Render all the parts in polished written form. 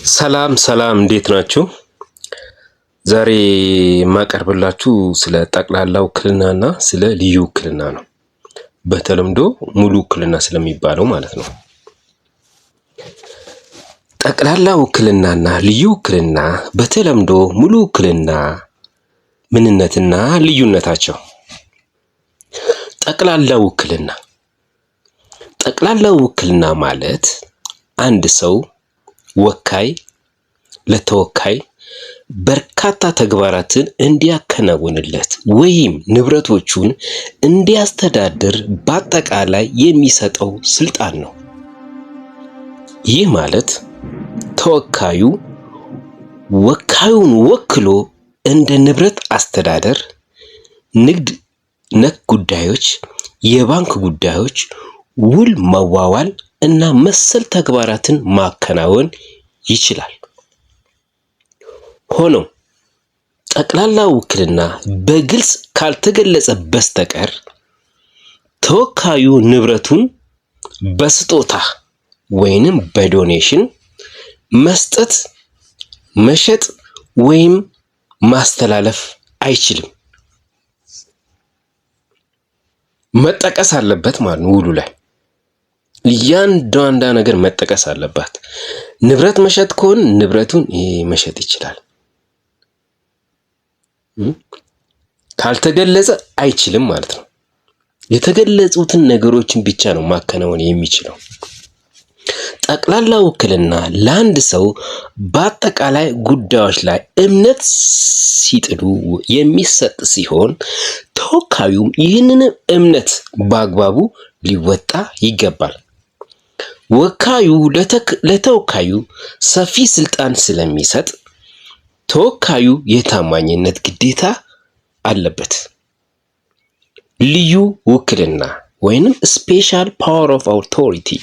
ሰላም ሰላም፣ እንዴት ናችሁ? ዛሬ የማቀርብላችሁ ስለ ጠቅላላ ውክልናና ስለ ልዩ ውክልና ነው። በተለምዶ ሙሉ ውክልና ስለሚባለው ማለት ነው። ጠቅላላ ውክልናና ልዩ ውክልና፣ በተለምዶ ሙሉ ውክልና፣ ምንነትና ልዩነታቸው። ጠቅላላ ውክልና። ጠቅላላ ውክልና ማለት አንድ ሰው ወካይ ለተወካይ በርካታ ተግባራትን እንዲያከናውንለት ወይም ንብረቶቹን እንዲያስተዳድር በአጠቃላይ የሚሰጠው ስልጣን ነው። ይህ ማለት ተወካዩ ወካዩን ወክሎ እንደ ንብረት አስተዳደር፣ ንግድ ነክ ጉዳዮች፣ የባንክ ጉዳዮች፣ ውል መዋዋል እና መሰል ተግባራትን ማከናወን ይችላል። ሆኖም ጠቅላላ ውክልና በግልጽ ካልተገለጸ በስተቀር ተወካዩ ንብረቱን በስጦታ ወይንም በ donation መስጠት፣ መሸጥ ወይም ማስተላለፍ አይችልም። መጠቀስ አለበት ማለት ነው። ውሉ ላይ እያንዳንዷ ነገር መጠቀስ አለባት። ንብረት መሸጥ ከሆነ ንብረቱን መሸጥ ይችላል። ካልተገለጸ አይችልም ማለት ነው። የተገለጹትን ነገሮችን ብቻ ነው ማከናወን የሚችለው። ጠቅላላ ውክልና ለአንድ ሰው በአጠቃላይ ጉዳዮች ላይ እምነት ሲጥሉ የሚሰጥ ሲሆን ተወካዩም ይህንን እምነት በአግባቡ ሊወጣ ይገባል። ወካዩ ለተወካዩ ሰፊ ስልጣን ስለሚሰጥ ተወካዩ የታማኝነት ግዴታ አለበት። ልዩ ውክልና ወይንም special power of authority።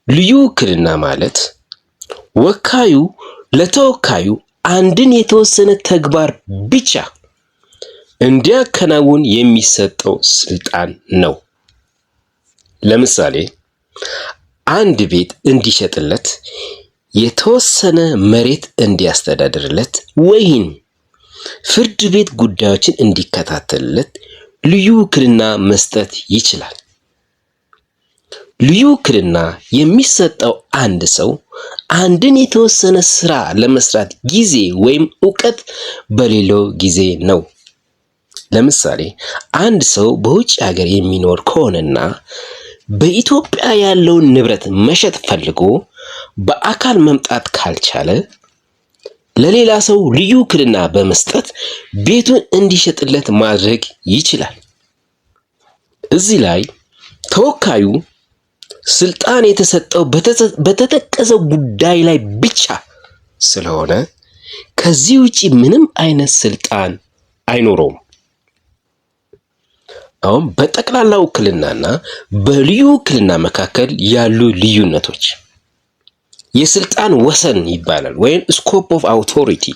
ልዩ ውክልና ማለት ወካዩ ለተወካዩ አንድን የተወሰነ ተግባር ብቻ እንዲያከናውን የሚሰጠው ስልጣን ነው። ለምሳሌ አንድ ቤት እንዲሸጥለት፣ የተወሰነ መሬት እንዲያስተዳድርለት ወይም ፍርድ ቤት ጉዳዮችን እንዲከታተልለት ልዩ ውክልና መስጠት ይችላል። ልዩ ውክልና የሚሰጠው አንድ ሰው አንድን የተወሰነ ስራ ለመስራት ጊዜ ወይም እውቀት በሌለው ጊዜ ነው። ለምሳሌ አንድ ሰው በውጭ ሀገር የሚኖር ከሆነና በኢትዮጵያ ያለውን ንብረት መሸጥ ፈልጎ በአካል መምጣት ካልቻለ ለሌላ ሰው ልዩ ውክልና በመስጠት ቤቱን እንዲሸጥለት ማድረግ ይችላል። እዚህ ላይ ተወካዩ ስልጣን የተሰጠው በተጠቀሰው ጉዳይ ላይ ብቻ ስለሆነ ከዚህ ውጪ ምንም አይነት ስልጣን አይኖረውም። አሁን በጠቅላላ ውክልናና በልዩ ውክልና መካከል ያሉ ልዩነቶች። የስልጣን ወሰን ይባላል ወይም scope of authority።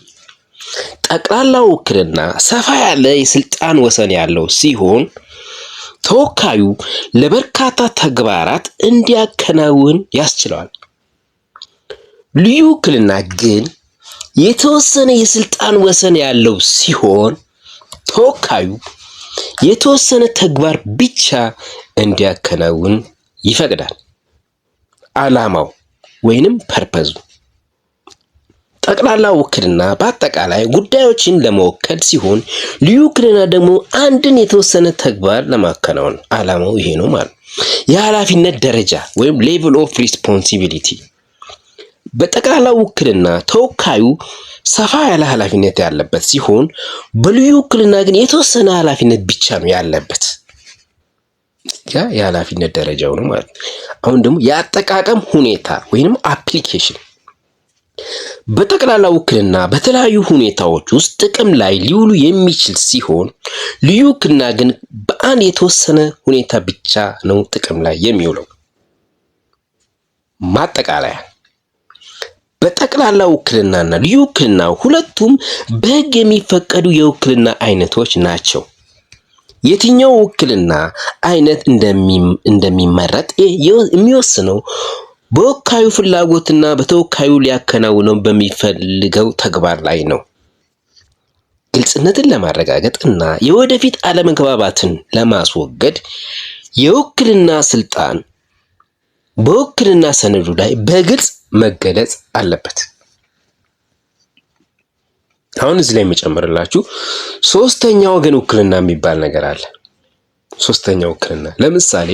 ጠቅላላ ውክልና ሰፋ ያለ የስልጣን ወሰን ያለው ሲሆን ተወካዩ ለበርካታ ተግባራት እንዲያከናውን ያስችለዋል። ልዩ ውክልና ግን የተወሰነ የስልጣን ወሰን ያለው ሲሆን ተወካዩ የተወሰነ ተግባር ብቻ እንዲያከናውን ይፈቅዳል። ዓላማው ወይንም purpose ኡ ጠቅላላ ውክልና በአጠቃላይ ጉዳዮችን ለመወከል ሲሆን ልዩ ውክልና ደግሞ አንድን የተወሰነ ተግባር ለማከናወን፣ ዓላማው ይሄ ነው ማለት ነው። የኃላፊነት ደረጃ ወይም level of responsibility። በጠቅላላ ውክልና ተወካዩ ሰፋ ያለ ኃላፊነት ያለበት ሲሆን በልዩ ውክልና ግን የተወሰነ ኃላፊነት ብቻ ነው ያለበት። ያ የኃላፊነት ደረጃው ነው ማለት ነው። አሁን ደግሞ የአጠቃቀም ሁኔታ ወይንም application። በጠቅላላ ውክልና በተለያዩ ሁኔታዎች ውስጥ ጥቅም ላይ ሊውሉ የሚችል ሲሆን ልዩ ውክልና ግን በአንድ የተወሰነ ሁኔታ ብቻ ነው ጥቅም ላይ የሚውለው። ማጠቃለያ፣ በጠቅላላ ውክልናና ልዩ ውክልና ሁለቱም በሕግ የሚፈቀዱ የውክልና አይነቶች ናቸው። የትኛው ውክልና አይነት እንደሚመረጥ የሚወስነው በወካዩ ፍላጎትና በተወካዩ ሊያከናውነው በሚፈልገው ተግባር ላይ ነው። ግልጽነትን ለማረጋገጥ እና የወደፊት አለመግባባትን ለማስወገድ የውክልና ስልጣን በውክልና ሰነዱ ላይ በግልጽ መገለጽ አለበት። አሁን እዚህ ላይ የምጨምርላችሁ ሶስተኛ ወገን ውክልና የሚባል ነገር አለ። ሶስተኛ ውክልና ለምሳሌ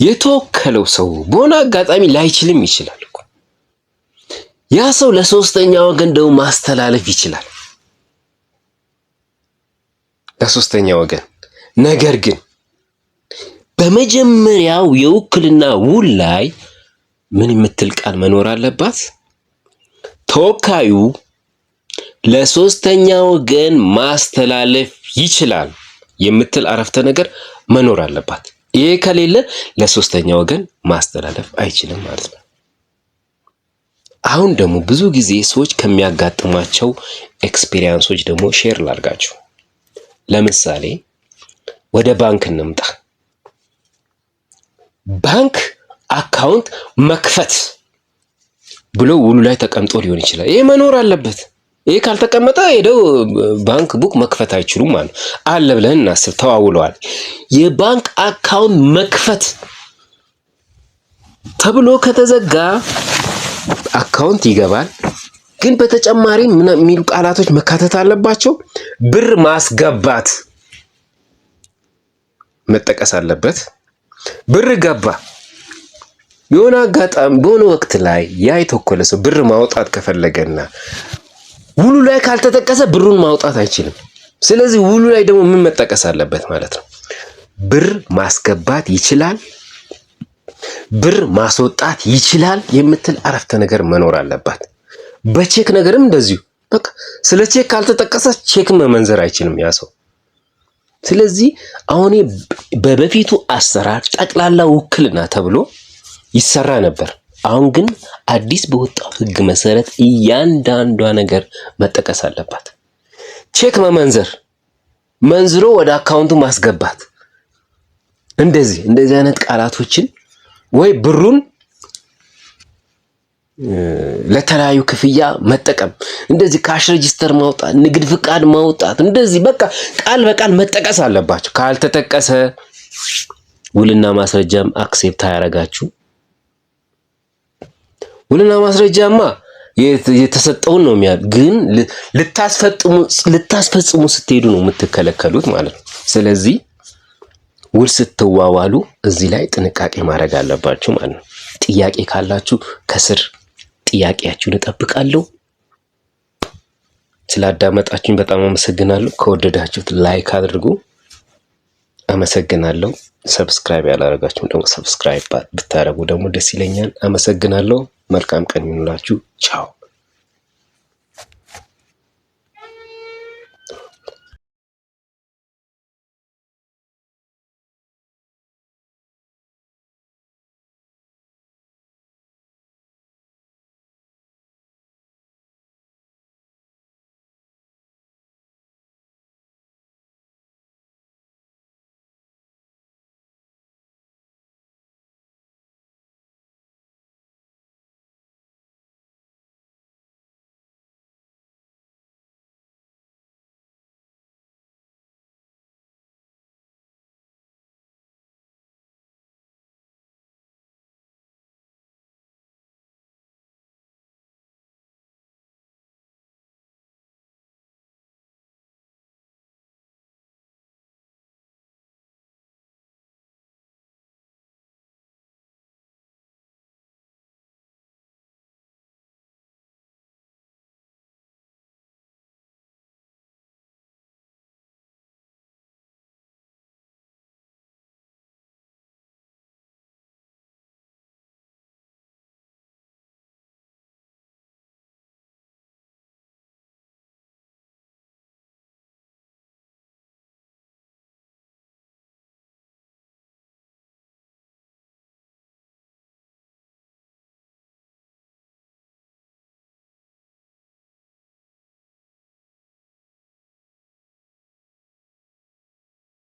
የተወከለው ሰው በሆነ አጋጣሚ ላይችልም ይችላል እኮ። ያ ሰው ለሶስተኛ ወገን ደግሞ ማስተላለፍ ይችላል፣ ለሶስተኛ ወገን። ነገር ግን በመጀመሪያው የውክልና ውል ላይ ምን የምትል ቃል መኖር አለባት? ተወካዩ ለሶስተኛ ወገን ማስተላለፍ ይችላል የምትል አረፍተ ነገር መኖር አለባት። ይሄ ከሌለ ለሶስተኛ ወገን ማስተላለፍ አይችልም ማለት ነው። አሁን ደግሞ ብዙ ጊዜ ሰዎች ከሚያጋጥሟቸው experience ኦች ደግሞ share ላድርጋችሁ። ለምሳሌ ወደ ባንክ እንምጣ። ባንክ account መክፈት ብሎ ውሉ ላይ ተቀምጦ ሊሆን ይችላል። ይሄ መኖር አለበት። ይሄ ካልተቀመጠ ሄደው bank book መክፈት አይችሉም ማለት ነው። አለ ብለን እናስብ፣ ተዋውለዋል። የባንክ account መክፈት ተብሎ ከተዘጋ account ይገባል። ግን በተጨማሪ ምን የሚሉ ቃላቶች መካተት አለባቸው? ብር ማስገባት መጠቀስ አለበት። ብር ገባ። የሆነ አጋጣሚ በሆነ ወቅት ላይ ያ የተወከለ ሰው ብር ማውጣት ከፈለገና ውሉ ላይ ካልተጠቀሰ ብሩን ማውጣት አይችልም። ስለዚህ ውሉ ላይ ደግሞ ምን መጠቀስ አለበት ማለት ነው? ብር ማስገባት ይችላል፣ ብር ማስወጣት ይችላል የምትል አረፍተ ነገር መኖር አለባት። በቼክ ነገርም እንደዚሁ በቃ ስለ ቼክ ካልተጠቀሰ ቼክ መመንዘር አይችልም ያ ሰው። ስለዚህ አሁን በበፊቱ አሰራር ጠቅላላ ውክልና ተብሎ ይሰራ ነበር። አሁን ግን አዲስ በወጣው ሕግ መሰረት እያንዳንዷ ነገር መጠቀስ አለባት። ቼክ መመንዘር፣ መንዝሮ ወደ account ኡ ማስገባት፣ እንደዚህ እንደዚህ አይነት ቃላቶችን ወይ ብሩን ለተለያዩ ክፍያ መጠቀም፣ እንደዚህ cash register ማውጣት፣ ንግድ ፍቃድ ማውጣት፣ እንደዚህ በቃ ቃል በቃል መጠቀስ አለባቸው። ካልተጠቀሰ ውልና ማስረጃም accept አያረጋችሁ። ውልና ማስረጃማ የተሰጠውን ነው የሚያ ግን ልታስፈጽሙ ስትሄዱ ነው የምትከለከሉት ማለት ነው። ስለዚህ ውል ስትዋዋሉ እዚህ ላይ ጥንቃቄ ማድረግ አለባችሁ ማለት ነው። ጥያቄ ካላችሁ ከስር ጥያቄያችሁን እጠብቃለሁ። ስላዳመጣችሁኝ በጣም አመሰግናለሁ። ከወደዳችሁት like አድርጉ። አመሰግናለሁ። Subscribe ያላደረጋችሁም ደግሞ subscribe ብታደርጉ ደግሞ ደስ ይለኛል። አመሰግናለሁ። መልካም ቀን ይሁንላችሁ። ቻው።